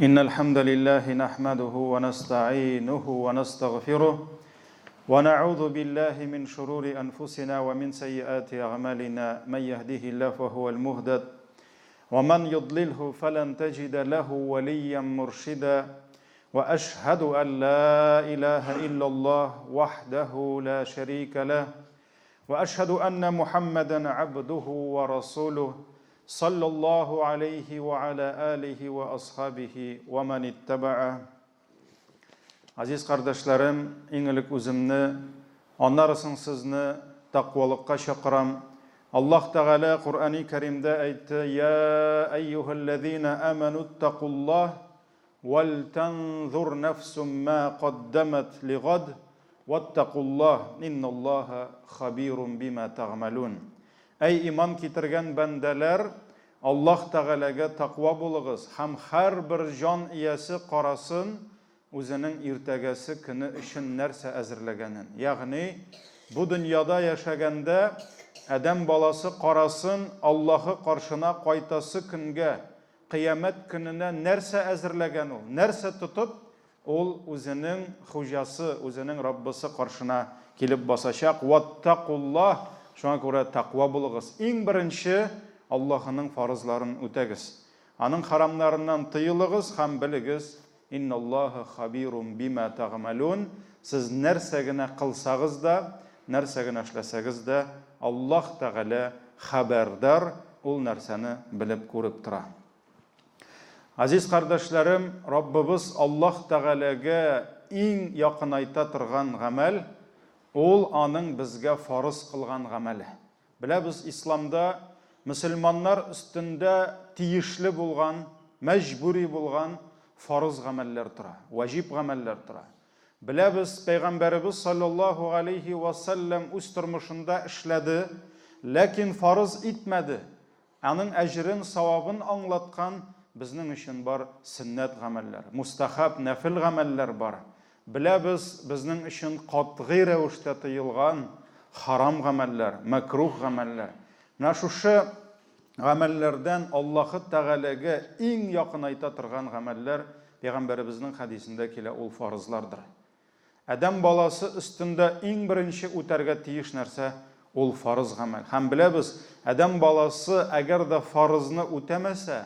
إن الحمد لله نحمده ونستعينه ونستغفره ونعوذ بالله من شرور أنفسنا ومن سيئات أعمالنا من يهده الله فهو المهدد ومن يضلله فلن تجد له وليا مرشدا وأشهد أن لا إله إلا الله وحده لا شريك له وأشهد أن محمدا عبده ورسوله صلى الله عليه وعلى آله وأصحابه ومن اتبعه Азиз кардәшләрем, иң элек үземне, аннары соң сезне тәкъвалыкка чакырам. Аллаһ Тәгалә Коръәни Кәримдә әйтте: "Я әйюһәлләзина аману иттакуллаһ вәл танзур нәфсум ма каддамат лигад ваттакуллаһ инналлаһа хабирун бима тәгъмәлун." Әй иман китергән бәндәләр, Аллаһ Тәгаләгә тәкъва булыгыз һәм һәрбер җан иясе карасын үзенең иртәгәсе көне өчен нәрсә әзерләгәнен. Ягъни, бу дөньяда яшәгәндә адәм баласы карасын Аллаһы каршына кайтасы көнгә, Кыямәт көненә нәрсә әзерләгән ул, нәрсә тотып Ул үзенең хуҗасы, үзенең Раббысы каршына килеп басачак. Ваттакуллаһ, шуңа күрә тәкъва булыгыз. Иң беренче Аллаһының фарызларын үтәгез. Аның харамнарыннан тыелыгыз һәм белегез, инналлаһа хабирун бима тәгъмәлүн, сез нәрсә генә кылсагыз да, нәрсә генә эшләсәгез дә, Аллаһ Тәгалә хәбәрдар, ул нәрсәне белеп, күреп тора. Газиз кардәшләрем, Раббыбыз Аллаһ Тәгаләгә иң якынайта торган гамәл, ул аның безгә фарыз кылган гамәле. Беләбез, исламда мөселманнар өстендә тиешле булган, мәҗбүри булган фарыз гамәлләр тора, ваҗиб гамәлләр тора. Беләбез, пәйгамбәребез салләллаһу галәйһи вә сәлләм үз тормышында эшләде, ләкин фарыз итмәде. Аның әҗерен, савабын аңлаткан безнең өчен бар сөннәт гамәлләр, мустәхәб, нәфел гамәлләр бар. Беләбез, безнең өчен катгый рәвештә тыелган харам гамәлләр, мәкруһ гамәлләр. Менә шушы гамәлләрдән Аллаһы Тәгаләгә иң якынайта торган гамәлләр Пәйгамбәребезнең хәдисендә килә, ул фарызлардыр. Адәм баласы өстендә иң беренче үтәргә тиеш нәрсә, ул фарыз гамәл. Һәм беләбез, адәм баласы әгәр дә фарызны үтәмәсә,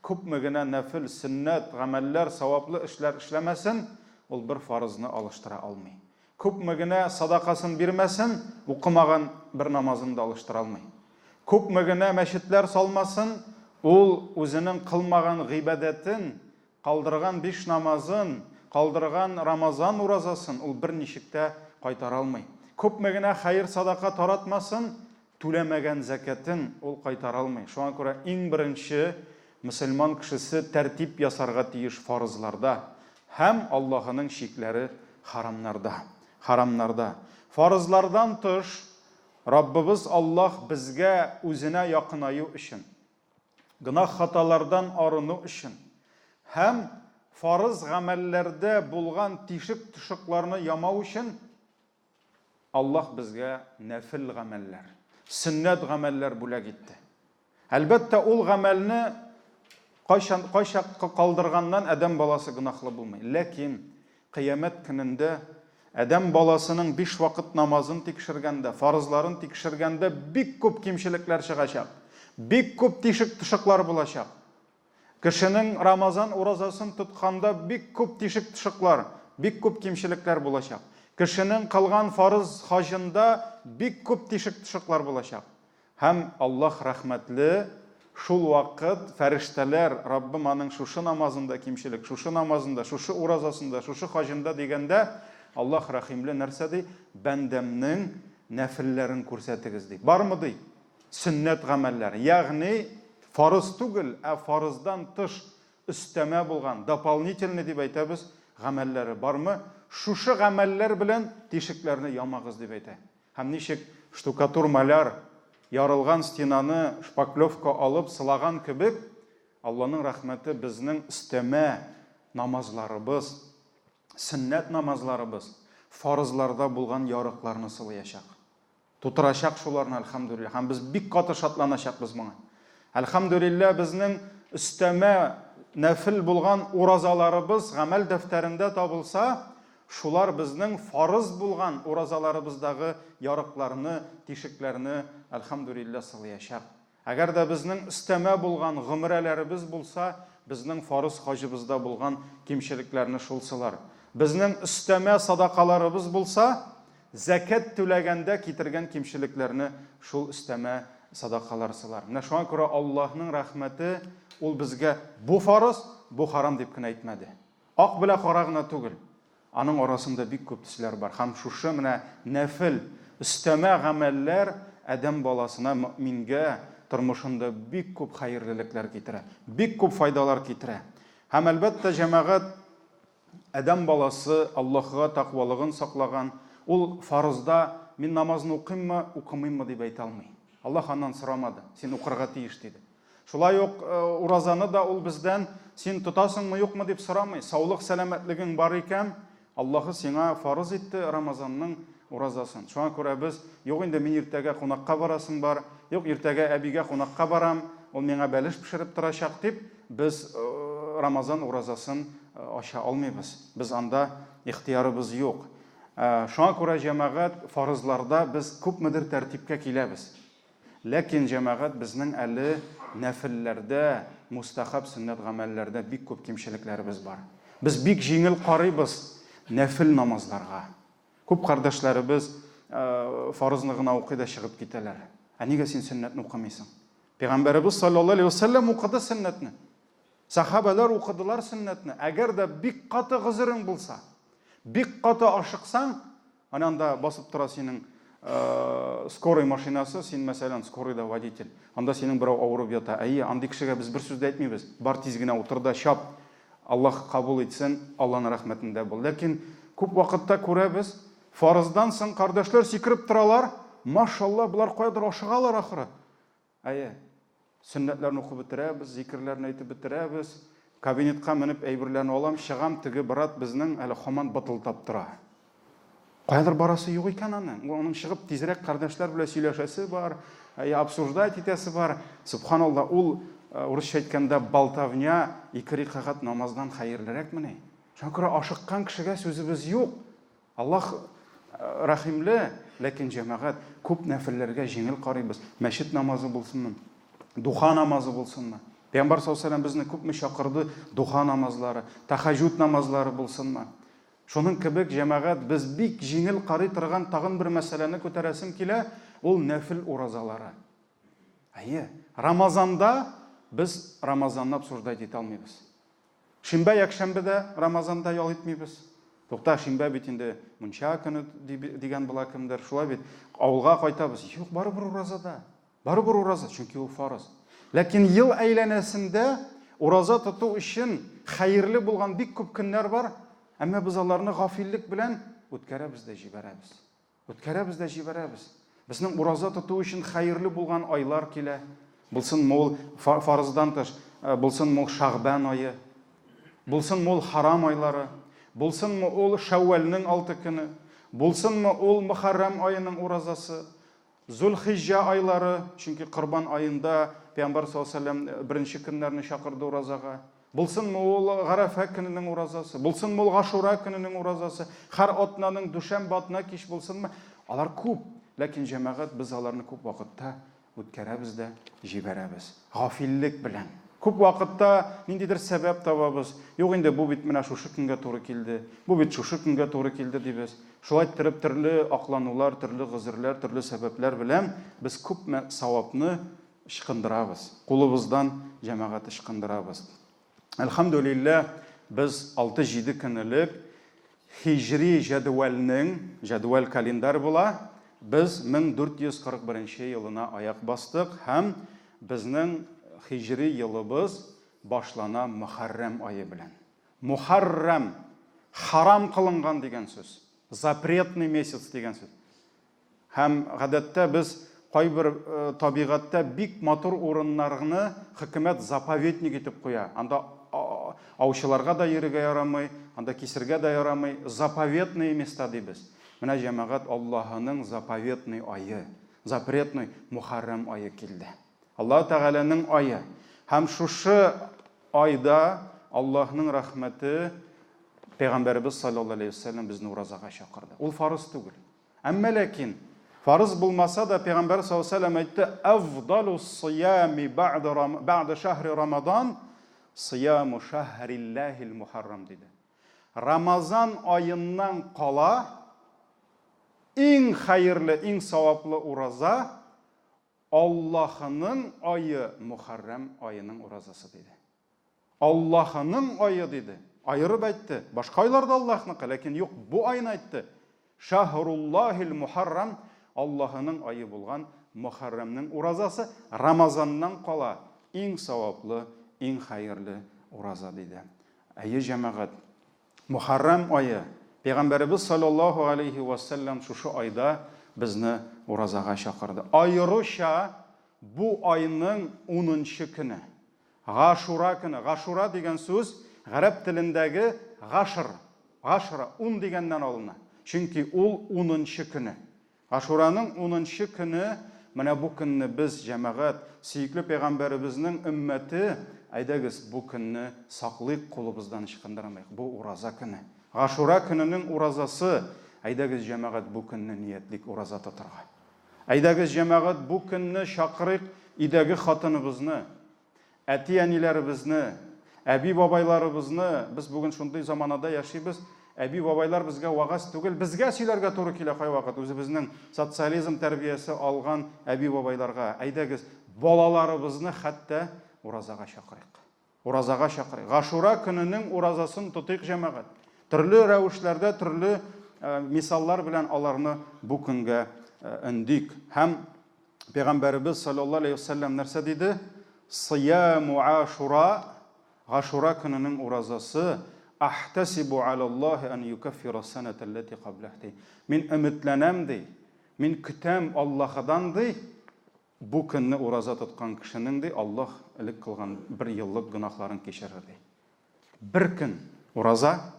күпме генә нәфел, сөннәт, гамәлләр, саваплы эшләр эшләмәсен, ул бер фарызны алыштыра алмый. Күпме генә садакасын бирмәсен, укымаган бер намазын да алыштыра алмый. Күпме генә мәчетләр салмасын, ул үзенең кылмаган гыйбадәтен, Калдырган биш намазын, калдырган Рамазан уразасын ул берничек тә кайтара алмый. Күпме генә хәер-садака таратмасын, түләмәгән зәкятен ул кайтара алмый. Шуңа күрә иң беренче мөселман кешесе тәртип ясарга тиеш фарызларда һәм Аллаһының чикләре харамнарда. Харамнарда. Фарызлардан тыш, Раббыбыз Аллаһ безгә үзенә якынаю өчен, Гөнаһ-хаталардан арыну өчен һәм фарыз гамәлләрдә булган тишек-тошыкларны ямау өчен Аллаһ безгә нәфел гамәлләр, сөннәт гамәлләр бүләк итте. Әлбәттә, ул гамәлне кайчан, кайчак калдырганнан адәм баласы гөнаһлы булмый. Ләкин Кыямәт көнендә адәм баласының биш вакыт намазын тикшергәндә, фарызларын тикшергәндә бик күп кимчелекләр чыгачак. Бик күп тишек-тошыклар булачак. Кешенең Рамазан уразасын тотканда бик күп тишек-тошыклар, бик күп кимчелекләр булачак. Кешенең кылган фарыз хаҗында бик күп тишек-тошыклар булачак. Һәм Аллаһ рәхмәтле, шул вакыт фәрештәләр, Раббым, аның шушы намазында кимчелек, шушы намазында, шушы уразасында, шушы хаҗында дигәндә, Аллаһ рәхимле нәрсә ди? Бәндәмнең нәфелләрен күрсәтегез, ди. Бармы, ди, сөннәт гамәлләр? Ягъни, фарыз түгел, ә фарыздан тыш өстәмә булган, дополнительный дип әйтәбез, гамәлләре бармы? Шушы гамәлләр белән тишекләрне ямагыз, дип әйтә. Һәм ничек штукатур-маляр ярылган стенаны шпаклевка алып сылаган кебек, Алланың рәхмәте безнең өстәмә намазларыбыз, сөннәт намазларыбыз, фарызларда булган ярыкларны сылыячак. Тутырачак шуларны, әлхәмдүлилләһ. Һәм без бик каты шатланачакбыз моңа. Әлхәмдүлилләһ, безнең өстәмә нәфел булган уразаларыбыз гамәл дәфтәрендә табылса, шулар безнең фарыз булган уразаларыбыздагы ярыкларны, тишекләрне, әлхәмдүлилләһ, сылыячак. Әгәр дә безнең өстәмә булган гомрәләребез булса, безнең фарыз хаҗыбызда булган кимчелекләрне шул сылар. Безнең өстәмә садакаларыбыз булса, зәкят түләгәндә китергән кимчелекләрне шул өстәмә садакалар сылар. Менә шуңа күрә Аллаһның рәхмәте ул безгә бу фарыз, бу харам дип кенә әйтмәде. Ак белә кара гына түгел. Аның арасында бик күп төсләр бар. Һәм шушы менә нәфел, өстәмә гамәлләр адәм баласына, мөэмингә тормышында бик күп хәерлелекләр китерә, бик күп файдалар китерә. Һәм, әлбәттә, җәмәгать, адәм баласы Аллаһыга тәкъвалыгын саклаган, ул фарызда мин намазны укыйммы, укымыйммы дип әйтә алмый. Аллаһ аннан сорамады, син укырга тиеш диде. Шулай ук уразаны да ул бездән син тотасыңмы, юкмы дип сорамый. Саулык, сәламәтлегең бар икән, Аллаһы сиңа фарыз итте Рамазанның уразасын. Шуңа күрә без, юк инде мин иртәгә кунакка барасым бар, юк иртәгә әбигә кунакка барам, ул миңа бәлеш пешереп торачак дип, без Рамазан уразасын ача алмыйбыз. Без анда ихтыярыбыз юк. Шуңа күрә, җәмәгать, фарызларда без күпмедер тәртипкә киләбез. Ләкин, җәмәгать, безнең әле нәфелләрдә, мустәхәб сөннәт гамәлләрдә бик күп кимчелекләребез бар. Без бик җиңел карыйбыз нәфел намазларга. Күп кардәшләребез фарызны гына укый да чыгып китәләр. Ә нигә син сөннәтне укымыйсың? Пәйгамбәребез саллаллаһу алейһи ва сәлләм укыды сөннәтне. Сәхабәләр укыдылар сөннәтне. Әгәр дә бик каты гозерең булса, бик каты ашыксаң, Әнә анда басып тора синең скорый машинасы, син, мәсәлән, скорыйда водитель. Анда синең берәү авырып ята. Әйе, андый кешегә без бер сүз дә әйтмибез. Бар тиз генә утыр да чап. Аллаһ кабул итсен, Алланың рәхмәтендә бул. Ләкин күп вакытта күрәбез, фарыздан соң кардәшләр сикереп торалар. Машалла, болар каядыр ашыгалар ахры. Әйе. Сөннәтләрне укып бетерәбез, зикерләрне әйтеп бетерәбез. Кабинетка менеп әйберләрне алам, чыгам, теге брат безнең әле һаман бытылдап тора. Каядыр барасы юк икән аның. Аның чыгып тизрәк кардәшләр белән сөйләшәсе бар, әйе, обсуждать итәсе бар. Субханалла, ул, урысча әйткәндә, болтовня ике рикагать намаздан хәерлерәкмени? Шуңа күрә ашыккан кешегә сүзебез юк. Аллаһ рәхимле, ләкин, җәмәгать, күп нәфелләргә җиңел карыйбыз. Мәчет намазы булсынмы, духа намазы булсынмы. Пәйгамбәр саллаллаһу алейһи ва сәлләм безне күпме чакырды, духа намазлары, тәхәҗүд намазлары булсынмы. Шуның кебек, җәмәгать, без бик җиңел карый торган тагын бер мәсьәләне күтәрәсем килә, ул нәфел уразалары. Әйе, Рамазанда без Рамазанны обсуждать итә алмыйбыз. Шимбә, якшәмбе дә Рамазанда ял итмибез. Тукта, шимбә бит инде мунча көне дигән була кемдер. Шулай бит. Авылга кайтабыз. Юк, барыбер уразада. Барыбер ураза, чөнки ул фарыз. Ләкин ел әйләнәсендә ураза тоту өчен хәерле булган бик күп көннәр бар, әмма без аларны гафиллек белән үткәрәбез дә җибәрәбез. Үткәрәбез дә җибәрәбез. Безнең ураза тоту өчен хәерле булган айлар килә. Булсынмы ул фарыздан тыш, булсынмы ул Шагъбан ае, булсынмы ул харам айлары, булсынмы ул Шәүвәлнең алты көне, булсынмы ул Мөхәррәм аеның уразасы, Зулхиҗҗә айлары, чөнки Корбан аенда Пәйгамбәр саллаллаһу алейһи ва сәлләм беренче көннәрне чакырды уразага. Булсынмы ул Гарәфә көненең уразасы, булсынмы ул Гашура көненең уразасы, һәр атнаның дүшәмбе атна кич булсынмы, алар күп. Ләкин, җәмәгать, без аларны күп вакытта үткәрәбез дә җибәрәбез. Гафиллек белән. Күп вакытта ниндидер сәбәп табабыз. Юк инде, бу бит менә шушы көнгә туры килде, бу бит шушы көнгә туры килде дибез. Шулай иттереп, төрле акланулар, төрле гозерләр, төрле сәбәпләр белән без күпме савапны Ычкындырабыз. Кулыбыздан, җәмәгать, ычкындырабыз. Әлхәмдүлилләһ, без алты-җиде көн элек һиҗри җәдвәлнең, җәдвәл календарь була, без 1441 нче елына аяк бастык һәм безнең һиҗри елыбыз башлана Мөхәррәм ае белән. Мухаррәм, харам кылынган дигән сүз, запретный месяц дигән сүз. Һәм, гадәттә, без кайбер табигатьтә бик матур урыннарны хөкүмәт заповедник итеп куя. Анда аучыларга да йөрергә ярамый, анда кисергә дә ярамый. Заповедные места дибез. Менә, җәмәгать, Аллаһының заповедный ае, запретный Мухәррәм ае килде. Аллаһы Тәгаләнең ае. Һәм шушы айда. Аллаһның рәхмәте, Пәйгамбәребез саллаллаһу алейһи ва сәлләм безне уразага чакырды. Ул фарыз түгел. Әмма ләкин фарыз булмаса да, Пәйгамбәр саллаллаһу алейһи ва сәлләм әйтте, Әфдалу сиями бәгъдә шәһри Рамадан сияму шәһриллаһил мухаррам диде. Рамазан аеннан кала иң хәерле, иң саваплы ураза Аллаһының ае Мухаррам аеның уразасы диде. Аллаһының ае диде. Аерып әйтте. Башка айлар да Аллаһныкы, ләкин юк, бу айны әйтте. Шаһруллаһил Мухаррам, Аллаһының ае булган Мухаррамның уразасы Рамазаннан кала иң саваплы, иң хәерле ураза диде. Әйе, җәмәгать, Мөхәррәм ае, Пәйгамбәребез салләллаһу галәйһи вә сәлләм шушы айда безне уразага чакырды. Аеруча бу айның унынчы көне, Гашура көне. Гашура дигән сүз гарәп телендәге гашр, гашра, ун дигәннән алына. Чөнки ул унынчы көне. Ашураның унынчы көне, менә бу көнне без, җәмәгать, сөекле пәйгамбәребезнең өммәте, әйдәгез, бу көнне саклыйк, кулыбыздан ычкындырмыйк. Бу ураза көне. Гашура көненең уразасы, әйдәгез, җәмәгать, бу көнне ниятлик ураза тотарга. Әйдәгез, җәмәгать, бу көнне чакырыйк өйдәге хатыныбызны, Әти-әниләребезне, әби-бабайларыбызны, без бүген шундый заманада яшибез, әби-бабайлар безгә вәгазь түгел, безгә сөйләргә туры килә кайвакыт үзебезнең социализм тәрбиясе алган әби-бабайларга. Әйдәгез, балаларыбызны хәтта уразага чакырыйк. Уразага чакырыйк. Гашура көненең уразасын тотыйк, җәмәгать. Төрле рәвешләрдә, төрле мисаллар белән аларны бу көнгә өндик. Һәм Пәйгамбәребез саллаллаһу алейһи ва сәлләм нәрсә диде? Сыяму Ашура, Гашура көненең уразасы, ахтасибу алаллаһи ан юкаффира саната аллати каблах ди. Мин өметләнәм ди. Мин көтәм Аллаһыдан ди. Бу көнне ураза тоткан кешенең ди Аллаһ элек кылган бер еллык гөнаһларын кичерер ди. Бер көн ураза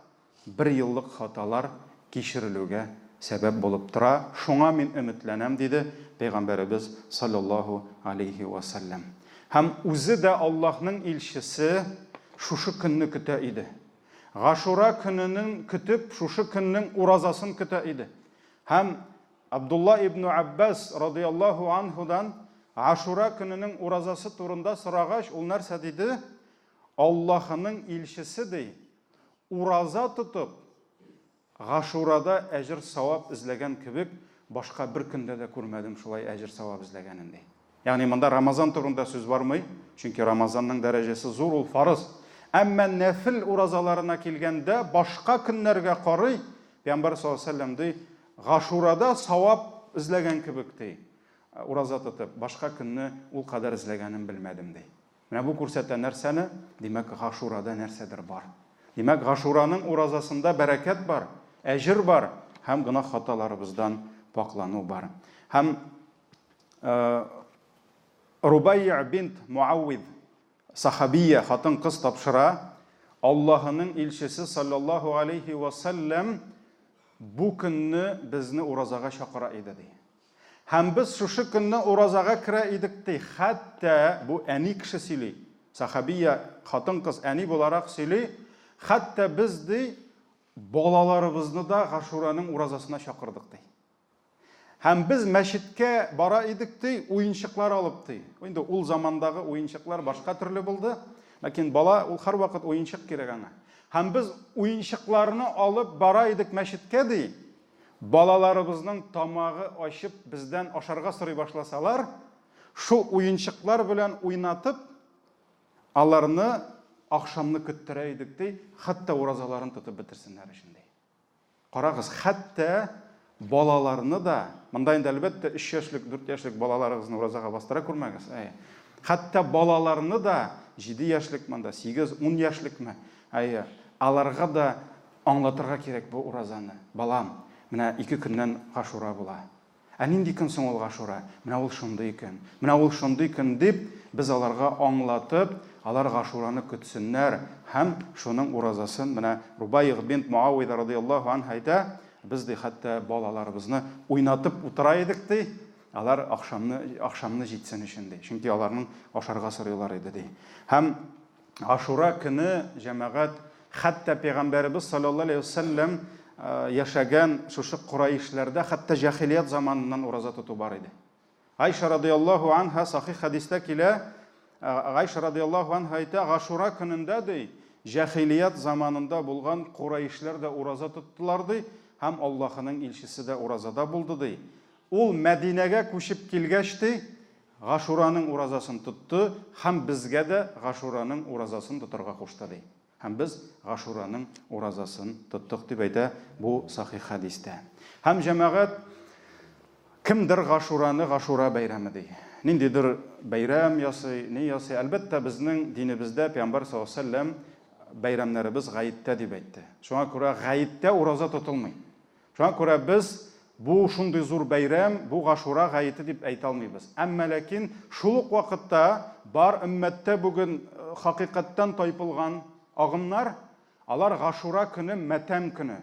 бер еллык хаталар кичерелүгә сәбәп булып тора, шуңа мин өметләнәм, диде Пәйгамбәребез салләллаһу алейһи вә сәлләм. Һәм үзе дә Аллаһның илчесе шушы көнне көтә иде. Гашура көненең көтеп, шушы көннең уразасын көтә иде. Һәм Абдулла ибну Аббас радыяллаһу анһудан Гашура көненең уразасы турында сорагач, ул нәрсә диде? Аллаһының илчесе, ди, ураза тотып, Гашурада әҗер-савап эзләгән кебек, башка бер көндә дә күрмәдем шулай әҗер-савап эзләгәнен, ди. Ягъни монда Рамазан турында сүз бармый, чөнки Рамазанның дәрәҗәсе зур, ул фарыз. Әмма нәфел уразаларына килгәндә, башка көннәргә карый, Пәйгамбәр саллаллаһу алейһи ва сәлләм ди, Гашурада савап эзләгән кебек, ди, ураза тотып, башка көнне ул кадәр эзләгәнен белмәдем, ди. Менә бу күрсәтә нәрсәне? Димәк, Гашурада нәрсәдер бар. Димәк, Гашураның уразасында бәрәкәт бар, әҗер бар һәм гөнаһ-хаталарыбыздан пакълану бар. Һәм Рубайя бинт Муаввид сахабия хатын-кыз тапшыра, Аллаһының илчесе саллаллаһу алейхи ва саллям бу көнне безне уразага чакыра иде, ди. Һәм без шушы көнне уразага керә идек, ди. Хәтта, бу әни кеше сөйли, сәхабия хатын-кыз әни буларак сөйли, хәтта без, ди, балаларыбызны да Гашураның уразасына чакырдык, ди. Һәм без мәчеткә бара идек, ди, уенчыклар алып, ди. Инде ул замандагы уенчыклар башка төрле булды. Ләкин бала ул һәрвакыт уенчык кирәк аңа. Һәм без уенчыкларны алып бара идек мәчеткә, ди. Балаларыбызның тамагы ачып бездән ашарга сорый башласалар, шул уенчыклар белән уйнатып, аларны ахшамны көттерә идек, ди, хәтта уразаларын тотып бетерсеннәр өчен, ди. Карагыз, хәтта балаларны да, монда инде әлбәттә 3 яшьлек, 4 яшьлек балаларыгызны уразага бастыра күрмәгез, әйе. Хәтта балаларны да 7 яшьлек монда, 8, 10 яшьлекме, әйе, аларга да Аңлатырга кирәк бу уразаны. Балам, менә ике көннән Гашура була. Ә нинди көн соң ул Гашура? Менә ул шундый көн. Менә ул шундый көн дип, без аларга аңлатып, алар Гашураны көтсеннәр һәм шуның уразасын, менә Рубайгъ бинт Муавида радыяллаһу анһа әйтә, без, ди, хәтта балаларыбызны уйнатып утыра идек, ди, алар ахшамны, ахшамны җитсен өчен, ди. Чөнки аларның ашарга сорыйлар иде, ди. Һәм. Ашура көне, җәмәгать, хәтта пәйгамбәребез саллаллаһу алейһи ва сәлләм яшәгән шушы Кураишләрдә хәтта җәһилият заманыннан ураза тоту бар иде. Айша радыяллаһу анһа сахих хәдистә килә, Айша радыяллаһу анһа әйтә, Гашура көнендә ди, җәһилият заманында булган Кураишләр дә ураза тоттылар ди, һәм Аллаһының илчесе дә уразада булды ди. Ул Мәдинәгә күчеп килгәч ди, Гашураның уразасын тотты һәм безгә дә Гашураның уразасын тотарга кушты, ди. Һәм без Гашураның уразасын тоттык, дип әйтә бу сахих хәдистә. Һәм, җәмәгать, кемдер Гашураны Гашура бәйрәме ди. Ниндидер бәйрәм ясый, ни ясый. Әлбәттә, безнең динебездә Пәйгамбәр саллаллаһу алейһи ва сәлләм бәйрәмнәребез гаеттә дип әйтте. Шуңа күрә гаеттә ураза тотылмый. Шуңа күрә без бу шундый зур бәйрәм, бу Гашура гаете дип әйтә алмыйбыз. Әмма ләкин шул ук вакытта бар өммәттә бүген хакыйкатьтән тайпылган агымнар, алар Гашура көне матәм көне,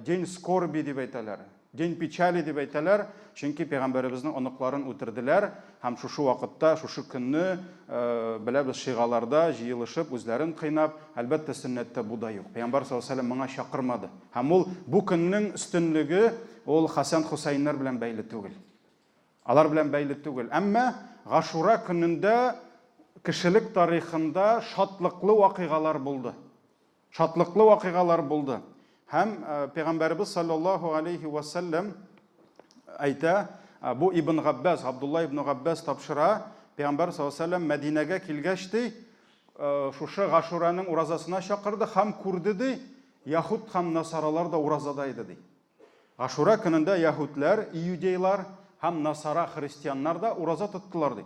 день скорби дип әйтәләр, день печали дип әйтәләр, чөнки пәйгамбәребезнең оныкларын үтерделәр һәм шушы вакытта, шушы көнне, беләбез, шигаларда җыелышып, үзләрен кыйнап, әлбәттә, сөннәттә бу да юк. Пәйгамбәр саллаллаһу алейһи ва сәлләм моңа чакырмады. Һәм ул бу көннең өстенлеге ул Хәсән Хөсәеннәр белән бәйле түгел. Алар белән бәйле түгел. Әмма Гашура көнендә кешелек тарихында шатлыклы вакыйгалар булды. Шатлыклы вакыйгалар булды. Һәм Пәйгамбәребез саллаллаһу алейхи ва сәлләм әйтә, бу Ибн Габбас, Абдулла ибн Габбас тапшыра, Пәйгамбәр саллаллаһу алейхи ва сәлләм Мәдинәгә килгәч ди, шушы Гашураның уразасына чакырды һәм күрде ди, Яһүд һәм насаралар да уразада иде, ди. Гашура көнендә яһүдләр, иудейлар һәм насара христианнар да ураза тоттылар, ди.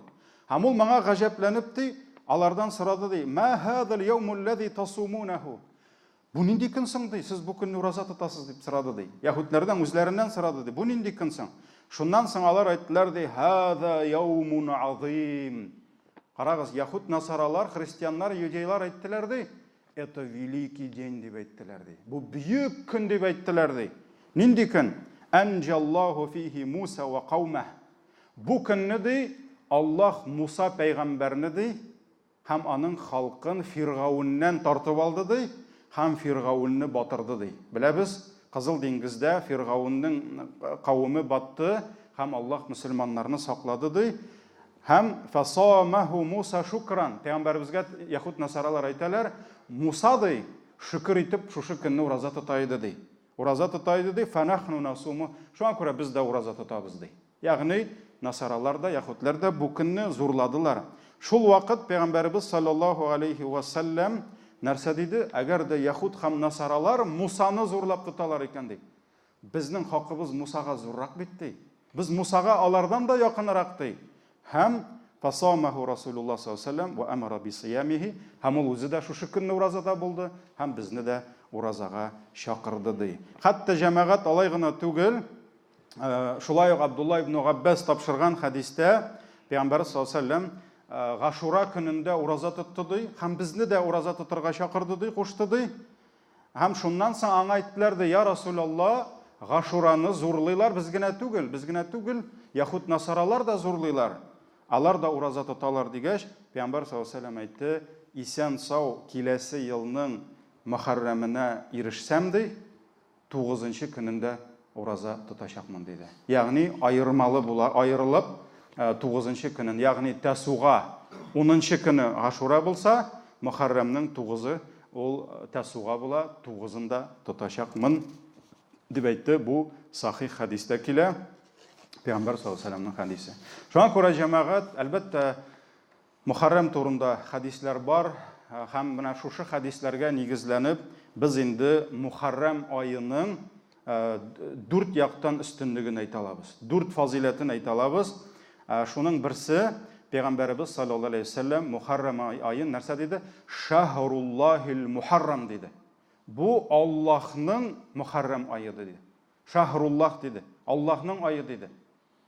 Һәм ул моңа гаҗәпләнеп, ди, алардан сорады, ди, Ма һазал яумул ләзи тасумунаху? Бу нинди көн соң, ди, сез бу көнне ураза тотасыз, дип сорады, ди. Яһүдләрдән үзләреннән сорады, ди, бу нинди көн соң? Шуннан соң алар әйттеләр, ди, Һаза яумун азим. Карагыз, яһүд, насаралар, христианнар, иудейлар әйттеләр, ди, Это великий день дип әйттеләр, ди. Бу бөек көн дип әйттеләр, ди. Нинди көн? Әнҗаллаһу фихи Муса ва каумәһ. Бу көнне, ди, Аллаһ Муса пәйгамбәрне, ди, һәм аның халкын Фиргауннән тартып алды, ди, һәм Фиргаунны батырды, ди. Беләбез, Кызыл диңгездә Фиргаунның кавеме батты һәм Аллаһ мөселманнарны саклады, ди. Һәм фасамаху Муса шукран. Пәйгамбәребезгә яһүд насаралар әйтәләр, Муса ди, шөкер итеп шушы көнне ураза тота иде ди. Ураза тота иде ди, фанахну насуму. Шуңа күрә без дә ураза тотабыз ди. Ягъни насаралар да, яһүдләр дә бу көнне зурладылар. Шул вакыт пәйгамбәребез саллаллаһу алейхи ва саллям нәрсә диде? Әгәр дә яһүд һәм насаралар Мусаны зурлап тоталар икән ди. Безнең хакыбыз Мусага зуррак бит, ди. Без Мусага алардан да якынрак, ди. Һәм фасамаху Расулуллаһ саллаллаһу алейһи ва сәлләм ва амара бисыямихи, һәм ул үзе дә шушы көнне уразада булды, һәм безне дә уразага чакырды, ди. Хәтта җәмәгать алай гына түгел, шулай ук Абдулла ибн Габбас тапшырган хәдистә Пәйгамбәр саллаллаһу алейһи ва сәлләм Гашура көнендә ураза тотты, ди, һәм безне дә ураза тотырга чакырды, ди, кушты, ди. Һәм шуннан соң аңа әйттеләр ди, Я Расулалла, Гашураны зурлыйлар, без генә түгел, без генә түгел, яһүд насаралар да зурлыйлар. Алар да ураза тоталар дигәч, Пәйгамбәр саллаллаһу алейһи ва сәлләм әйтте, исән-сау киләсе елның Мөхәррәменә ирешсәм, ди, тугызынчы көнендә ураза тотачакмын, диде. Ягъни аермалы була, аерылып, тугызынчы көнен, ягъни Тәсуга, унынчы көне Гашура булса, Мөхәррәмнең тугызы ул Тәсуга була, тугызын да тотачакмын, дип әйтте. Бу сахих хәдистә килә, Пәйгамбәр саллаллаһу алейһи ва сәлләмнең хәдисе. Шуңа күрә, җәмәгать, әлбәттә, Мөхәррәм турында хәдисләр бар һәм менә шушы хәдисләргә нигезләнеп, без инде Мөхәррәм аеның дүрт яктан өстенлеген әйтә алабыз. Дүрт фазыйләтен әйтә алабыз. Шуның берсе, Пәйгамбәребез саллаллаһу алейһи ва сәлләм Мөхәррәм аен нәрсә диде? Шаһруллаһил мухаррам диде. Бу Аллаһның Мөхәррәм ае диде. Шаһруллаһ диде. Аллаһның ае диде.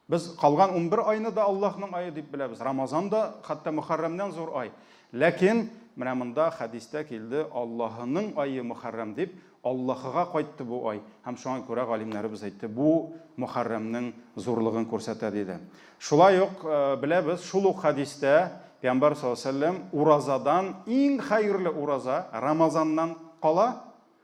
Без калган 11 айны да Аллаһның ае дип беләбез. Рамазан да хәтта Мөхәррәмнән зур ай. Ләкин менә монда хәдистә килде Аллаһының ае Мөхәррәм дип, Аллаһыга кайтты бу ай. Һәм шуңа күрә галимнәребез әйтте, бу Мөхәррәмнең зурлыгын күрсәтә диде. Шулай ук беләбез, шул ук хәдистә Пәйгамбәр саллаллаһу алейһи вәсәлләм уразадан иң хәерле ураза Рамазаннан кала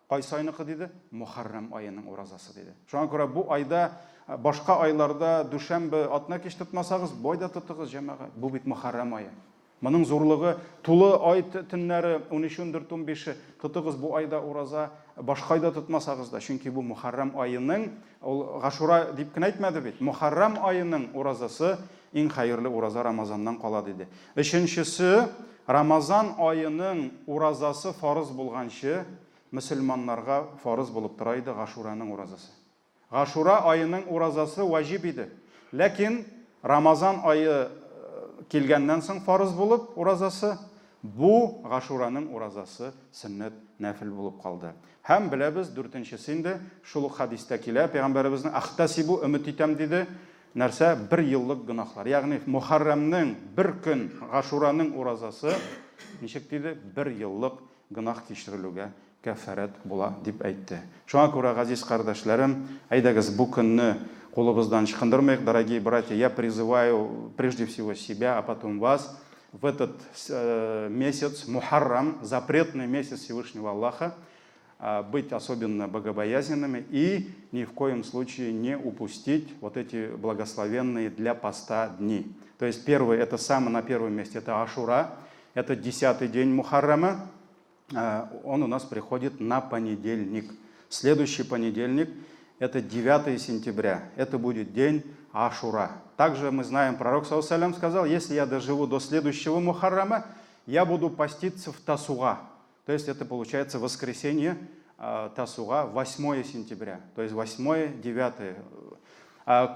кайсы айныкы диде? Мөхәррәм аеның уразасы диде. Шуңа күрә бу айда башка айларда дүшәмбе, атна кич тотмасагыз, бу айда тотыгыз, җәмәгать. Бу бит Мөхәррәм ае. Моның зурлыгы тулы ай төннәре 13, 14, 15-е тотыгыз бу айда ураза, башка айда тотмасагыз да, чөнки бу Мөхәррәм аеның, ул Гашура дип кенә әйтмәде бит, Мөхәррәм аеның уразасы иң хәерле ураза Рамазаннан кала диде. Өченчесе, Рамазан аеның уразасы фарыз булганчы, мөселманнарга фарыз булып тора иде Гашураның уразасы. Гашура аеның уразасы ваҗиб иде. Ләкин Рамазан ае килгәннән соң фарыз булып уразасы, бу Гашураның уразасы сөннәт, нәфел булып калды. Һәм беләбез, дүртенчесе инде, шул ук хәдистә килә, Пәйгамбәребезнең Әхтәсибу, өмет итәм, диде, нәрсә? Бер еллык гөнаһлар. Ягъни Мөхәррәмнең бер көн Гашураның уразасы ничек диде? Бер еллык гөнаһ кичерелүгә кәффарәт була, дип әйтте. Шуңа күрә, газиз кардәшләрем, әйдәгез, бу көнне кулыбыздан ычкындырмыйк. Дорогие братья, я призываю прежде всего себя, а потом вас, в этот месяц, Мухаррам, запретный месяц Всевышнего Аллаха, быть особенно богобоязненными и ни в коем случае не упустить вот эти благословенные для поста дни. То есть первый, это самое на первом месте, это Ашура, это 10-й день Мухаррама, он у нас приходит на понедельник. Следующий понедельник, это 9 сентября, это будет день Ашура. Также мы знаем, пророк, саллаллаху алейхи ва саллям, сказал, если я доживу до следующего Мухаррама, я буду поститься в Тасуга. То есть это получается воскресенье, Тасуга, 8 сентября, то есть 8, 9.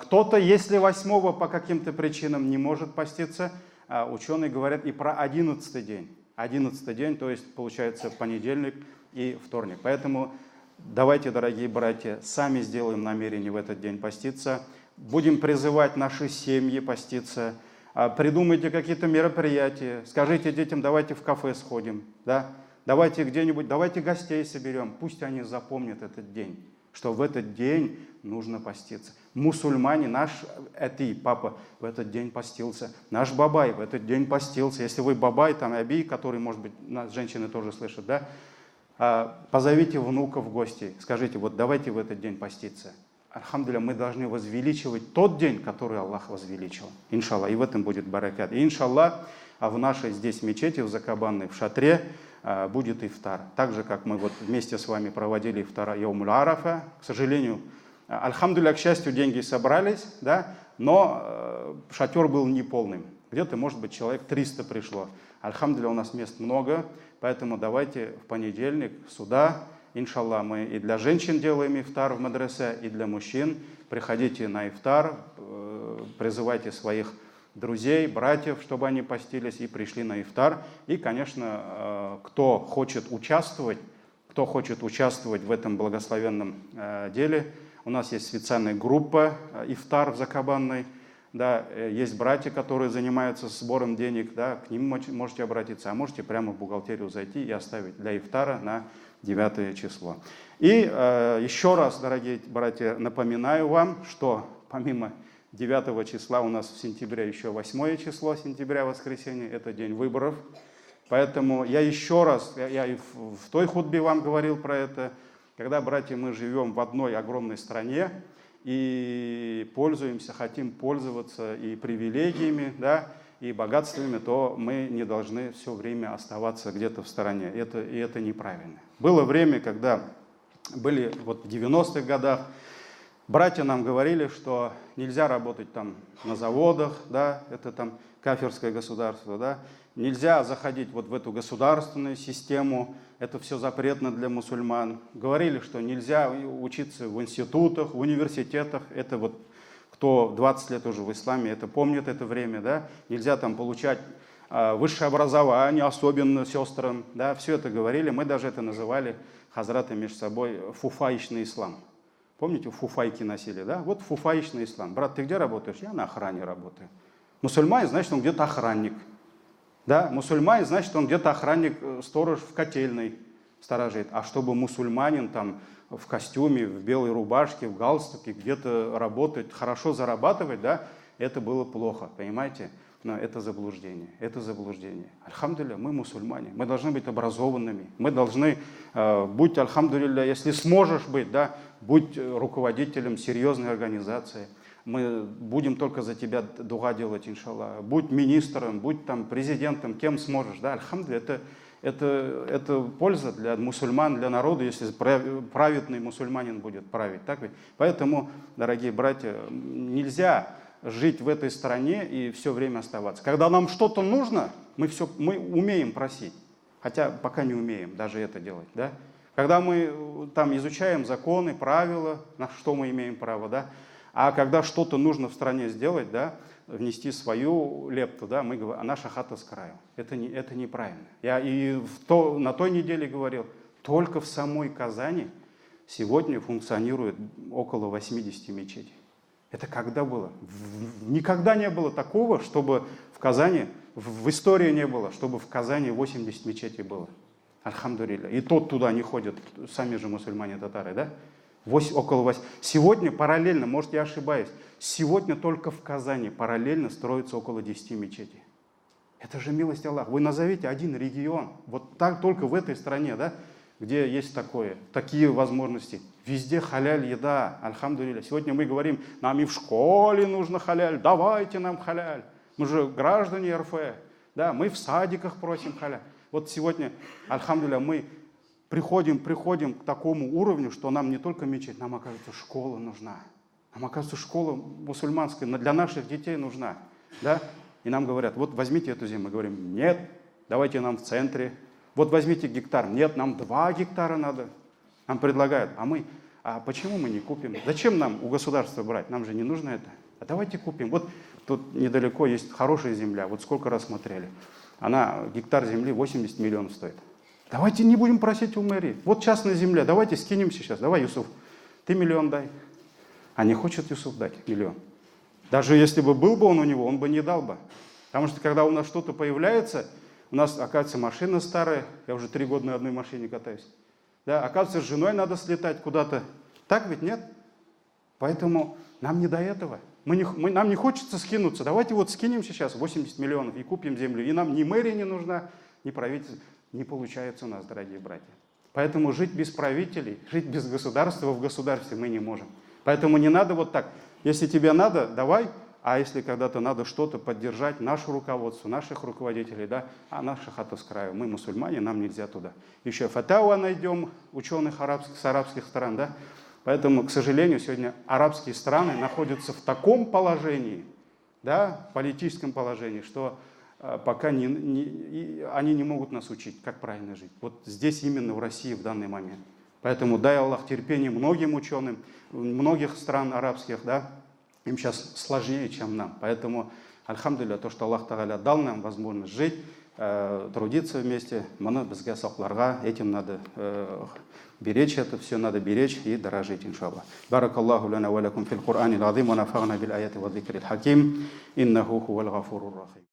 Кто-то, если 8 по каким-то причинам не может поститься, ученые говорят и про 11 день. 11 день, то есть получается понедельник и вторник. Поэтому давайте, дорогие братья, сами сделаем намерение в этот день поститься. Будем призывать наши семьи поститься. Придумайте какие-то мероприятия. Скажите детям, давайте в кафе сходим. Да? Давайте где-нибудь, давайте гостей соберем. Пусть они запомнят этот день, что в этот день нужно поститься. Мусульмане, наш әти, папа в этот день постился, наш бабай в этот день постился. Если вы бабай, әби, который, может быть, нас женщины тоже слышат, да, позовите внуков в гости, скажите, вот давайте в этот день поститься. Альхамдулилля, мы должны возвеличивать тот день, который Аллах возвеличил. Иншаллах, и в этом будет баракат. И иншаллах, в нашей здесь мечети, в Закабанной, в шатре, будет ифтар. Так же, как мы вместе с вами проводили ифтар Яумуль Арафа. К сожалению, альхамдулилля, к счастью, деньги собрались, да, но шатер был неполным. Где-то, может быть, человек 300 пришло. Альхамдулилля, у нас мест много, поэтому давайте в понедельник сюда. Иншаллах, мы и для женщин делаем ифтар в мадресе, и для мужчин. Приходите на ифтар, призывайте своих друзей, братьев, чтобы они постились и пришли на ифтар. И, конечно, кто хочет участвовать в этом благословенном деле, у нас есть специальная группа ифтар в Закабанной. Да, есть братья, которые занимаются сбором денег, да, к ним можете обратиться, а можете прямо в бухгалтерию зайти и оставить для ифтара на 9 число. И еще раз, дорогие братья, напоминаю вам, что помимо 9 числа у нас в сентябре еще 8 число сентября, воскресенье, это день выборов. Поэтому я еще раз, я и в той хутбе вам говорил про это, когда, братья, мы живем в одной огромной стране и хотим пользоваться и привилегиями, да, и богатствами, то мы не должны все время оставаться где-то в стороне. И это неправильно. Было время, когда были в 90-х годах, братья нам говорили, что нельзя работать на заводах, да, это кафирское государство, да, нельзя заходить в эту государственную систему, это все запретно для мусульман. Говорили, что нельзя учиться в институтах, в университетах, это кто 20 лет уже в исламе, это помнит это время, да, нельзя получать высшее образование, особенно сестрам, да, все это говорили, мы даже это называли хазраты между собой фуфаечный ислам. Помните, фуфайки носили, да? Вот фуфаечный ислам. Брат, ты где работаешь? Я на охране работаю. Мусульманин, значит, он где-то охранник. Да? Мусульманин, значит, он где-то охранник, сторож в котельной сторожит. А чтобы мусульманин в костюме, в белой рубашке, в галстуке где-то работать, хорошо зарабатывать, да, это было плохо, понимаете? Но это заблуждение, это заблуждение. Альхамдулилля, мы мусульмане, мы должны быть образованными, мы должны, будь, альхамдулилля, если сможешь быть, да, будь руководителем серьезной организации, мы будем только за тебя дуа делать, иншаллах. Будь министром, будь там президентом, кем сможешь, да, альхамдулилля, это польза для мусульман, для народа, если праведный мусульманин будет править, так ведь? Поэтому, дорогие братья, нельзя жить в этой стране и все время оставаться. Когда нам что-то нужно, мы умеем просить, хотя пока не умеем даже это делать, да? Когда мы там изучаем законы, правила, на что мы имеем право, да? А когда что-то нужно в стране сделать, да, внести свою лепту, да, мы говорим, а наша хата с краю. Это неправильно. Я и на той неделе говорил, только в самой Казани сегодня функционирует около 80 мечетей. Это когда было? Никогда не было такого, чтобы в Казани, в истории не было, чтобы в Казани 80 мечетей было. Альхамдулилля. И тот туда не ходят, сами же мусульмане татары, да? Около 8. Сегодня параллельно, может, я ошибаюсь, сегодня только в Казани параллельно строится около 10 мечетей. Это же милость Аллаха. Вы назовите один регион, вот так только в этой стране, да, где есть такие возможности. Везде халяль еда, альхамдулилля. Сегодня мы говорим, нам и в школе нужно халяль, давайте нам халяль. Мы же граждане РФ, да, мы в садиках просим халяль. Вот сегодня, альхамдулилля, мы приходим к такому уровню, что нам не только мечеть, нам, оказывается, школа нужна. Нам, оказывается, школа мусульманская для наших детей нужна. Да? И нам говорят, вот возьмите эту землю. Мы говорим, нет, давайте нам в центре. Вот возьмите гектар. Нет, нам 2 гектара надо. Нам предлагают. А мы, а почему мы не купим? Зачем нам у государства брать? Нам же не нужно это. А давайте купим. Вот тут недалеко есть хорошая земля. Вот сколько раз смотрели. Она, гектар земли 80 миллионов стоит. Давайте не будем просить у мэрии. Вот частная земля, давайте скинемся сейчас. Давай, Юсуф, ты миллион дай. А не хочет Юсуф дать миллион. Даже если бы был бы он у него, он бы не дал бы. Потому что когда у нас что-то появляется, у нас, оказывается, машина старая. Я уже 3 года на одной машине катаюсь. Да, оказывается, с женой надо слетать куда-то. Так ведь нет? Поэтому нам не до этого. Нам не хочется скинуться. Давайте вот скинем сейчас 80 миллионов и купим землю. И нам ни мэрия не нужна, ни правительство. Не получается у нас, дорогие братья. Поэтому жить без правителей, жить без государства в государстве мы не можем. Поэтому не надо вот так. Если тебе надо, давай. А если когда-то надо что-то поддержать, наше руководство, наших руководителей, да, а наша хата с краю, мы мусульмане, нам нельзя туда. Еще фатауа найдем ученых с арабских стран, да. Поэтому, к сожалению, сегодня арабские страны находятся в таком положении, да, политическом положении, что пока они не могут нас учить, как правильно жить. Вот здесь именно в России в данный момент. Поэтому дай Аллах терпение многим ученым, многих стран арабских, да, им сейчас сложнее, чем нам. Поэтому, альхамдулилля, то, что Аллах Тааля дал нам возможность жить, трудиться вместе, моны безгә сакларга, этим надо беречь, это все надо беречь и дорожить, иншаллах. Баракаллаху лана ва лакум фил Кур'анил азим, ва нафагна бил аяти ва зикрил хаким, иннаху хувал гафурур рахим.